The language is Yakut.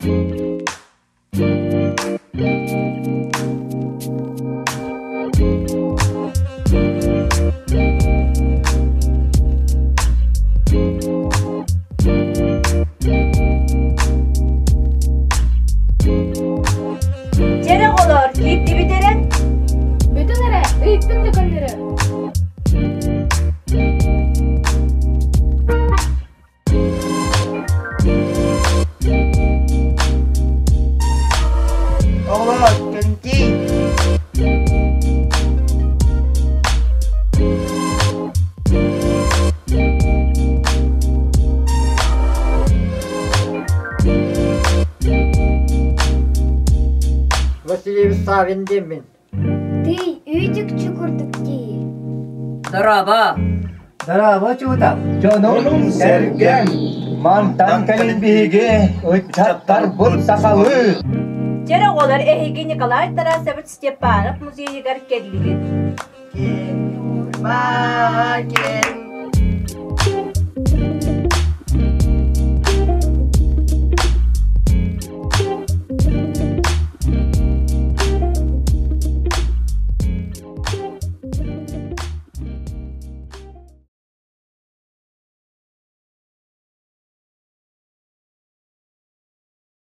Дьэрэ оҕолоор, киирдибит эрэ? Бүтүн эрэ, ыйыттым да көннөрү. Оҕолоор, кэнтий! Василий Савин диэммин. Тый, үүт-үкчү курдук дии. Дорообо! Дорообо, чуутал! Дьонум сэргэм, мантан кэлин биһиги ыччаттарбыт сахалыы. Дьэ оҕолор, эһиги Николай Тарасович Степанов музейыгар кэллигит. Киэн Ньурба, киэн.